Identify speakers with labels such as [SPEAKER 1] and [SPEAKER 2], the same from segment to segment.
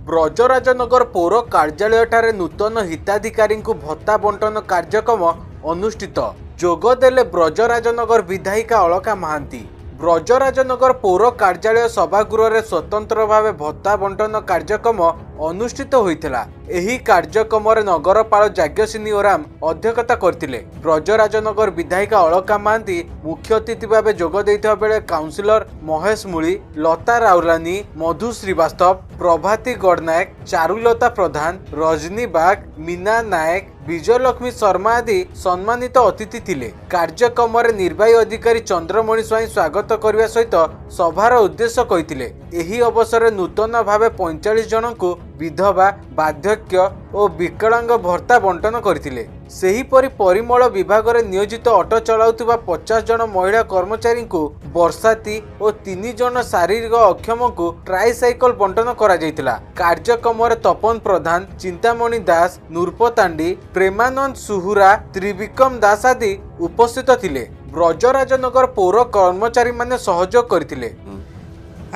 [SPEAKER 1] ବ୍ରଜରାଜନଗର ପୌର କାର୍ଯ୍ୟାଳୟଠାରେ ନୂତନ ହିତାଧିକାରୀଙ୍କୁ ଭତ୍ତା ବଣ୍ଟନ କାର୍ଯ୍ୟକ୍ରମ ଅନୁଷ୍ଠିତ। ଯୋଗଦେଲେ ବ୍ରଜରାଜନଗର ବିଧାୟିକା ଅଳକା ମହାନ୍ତି। ବ୍ରଜରାଜନଗର ପୌର କାର୍ଯ୍ୟାଳୟ ସଭାଗୃହରେ ସ୍ୱତନ୍ତ୍ର ଭାବେ ଭତ୍ତା ବଣ୍ଟନ କାର୍ଯ୍ୟକ୍ରମ ଅନୁଷ୍ଠିତ ହୋଇଥିଲା। ଏହି କାର୍ଯ୍ୟକ୍ରମରେ ନଗରପାଳ ଯାଜ୍ଞସିନୀ ଓରାମ ଅଧ୍ୟକ୍ଷତା କରିଥିଲେ। ବ୍ରଜରାଜନଗର ବିଧାୟିକା ଅଳକା ମହାନ୍ତି ମୁଖ୍ୟ ଅତିଥି ଭାବେ ଯୋଗ ଦେଇଥିବା ବେଳେ କାଉନସିଲର ମହେଶ ମୁଳି, ଲତା ରାଉଲାନୀ, ମଧୁ ଶ୍ରୀବାସ୍ତବ, ପ୍ରଭାତୀ ଗଡ଼ନାୟକ, ଚାରୁଲତା ପ୍ରଧାନ, ରଜନୀ ବାଗ, ମୀନା ନାୟକ, ବିଜୟଲକ୍ଷ୍ମୀ ଶର୍ମା ଆଦି ସମ୍ମାନିତ ଅତିଥି ଥିଲେ। କାର୍ଯ୍ୟକ୍ରମରେ ନିର୍ବାହୀ ଅଧିକାରୀ ଚନ୍ଦ୍ରମଣି ସ୍ୱାଇଁ ସ୍ୱାଗତ କରିବା ସହିତ ସଭାର ଉଦ୍ଦେଶ୍ୟ କହିଥିଲେ। ଏହି ଅବସରରେ ନୂତନ ଭାବେ 45 ଜଣଙ୍କୁ ବିଧବା, ବାର୍ଦ୍ଧକ୍ୟ ଓ ବିକଳାଙ୍ଗ ଭତ୍ତା ବଣ୍ଟନ କରିଥିଲେ। ସେହିପରି ପରିମଳ ବିଭାଗରେ ନିୟୋଜିତ ଅଟୋ ଚଳାଉଥିବା 50 ଜଣ ମହିଳା କର୍ମଚାରୀଙ୍କୁ ବର୍ଷାତି ଓ 3 ଜଣ ଶାରୀରିକ ଅକ୍ଷମଙ୍କୁ ଟ୍ରାଇସାଇକଲ ବଣ୍ଟନ କରାଯାଇଥିଲା। କାର୍ଯ୍ୟକ୍ରମରେ ତପନ ପ୍ରଧାନ, ଚିନ୍ତାମଣି ଦାସ, ନୃପ ତାଣ୍ଡି, ପ୍ରେମାନନ୍ଦ ସୁହୁରା, ତ୍ରିବିକ୍ରମ ଦାସ ଆଦି ଉପସ୍ଥିତ ଥିଲେ। ବ୍ରଜରାଜନଗର ପୌର କର୍ମଚାରୀମାନେ ସହଯୋଗ କରିଥିଲେ।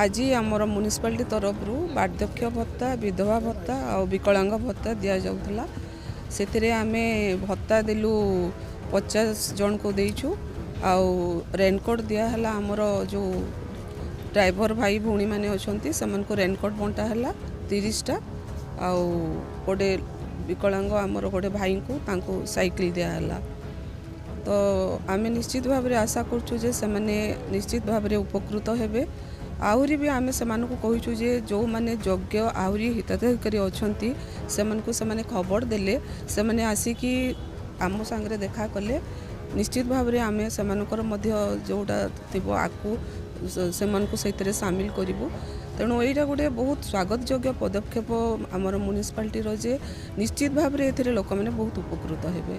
[SPEAKER 2] ଆଜି ଆମର ମ୍ୟୁନିସିପାଲିଟି ତରଫରୁ ବାର୍ଦ୍ଧକ୍ୟ ଭତ୍ତା, ବିଧବା ଭତ୍ତା ଆଉ ବିକଳାଙ୍ଗ ଭତ୍ତା ଦିଆଯାଉଥିଲା। ସେଥିରେ ଆମେ ଭତ୍ତା ଦେଲୁ, 50 ଜଣଙ୍କୁ ଦେଇଛୁ ଆଉ ରେନକୋଟ୍ ଦିଆହେଲା। ଆମର ଯେଉଁ ଡ୍ରାଇଭର ଭାଇ ଭଉଣୀମାନେ ଅଛନ୍ତି, ସେମାନଙ୍କୁ ରେନକୋଟ୍ ବଣ୍ଟା ହେଲା 30ଟା ଆଉ ଗୋଟେ ବିକଳାଙ୍ଗ ଆମର ଗୋଟେ ଭାଇଙ୍କୁ, ତାଙ୍କୁ ସାଇକେଲ ଦିଆହେଲା। ତ ଆମେ ନିଶ୍ଚିତ ଭାବରେ ଆଶା କରୁଛୁ ଯେ ସେମାନେ ନିଶ୍ଚିତ ଭାବରେ ଉପକୃତ ହେବେ। ଆହୁରି ବି ଆମେ ସେମାନଙ୍କୁ କହିଛୁ ଯେ ଯେଉଁମାନେ ଯୋଗ୍ୟ ଆହୁରି ହିତାଧିକାରୀ ଅଛନ୍ତି, ସେମାନଙ୍କୁ ସେମାନେ ଖବର ଦେଲେ, ସେମାନେ ଆସିକି ଆମ ସାଙ୍ଗରେ ଦେଖା କଲେ, ନିଶ୍ଚିତ ଭାବରେ ଆମେ ସେମାନଙ୍କର ମଧ୍ୟ ଯେଉଁଟା ଥିବ ଆକୁ ସେମାନଙ୍କୁ ସେଇଥିରେ ସାମିଲ କରିବୁ। ତେଣୁ ଏଇଟା ଗୋଟେ ବହୁତ ସ୍ୱାଗତ ଯୋଗ୍ୟ ପଦକ୍ଷେପ ଆମର ମ୍ୟୁନିସିପାଲିଟିର ଯେ ନିଶ୍ଚିତ ଭାବରେ ଏଥିରେ ଲୋକମାନେ ବହୁତ ଉପକୃତ ହେବେ।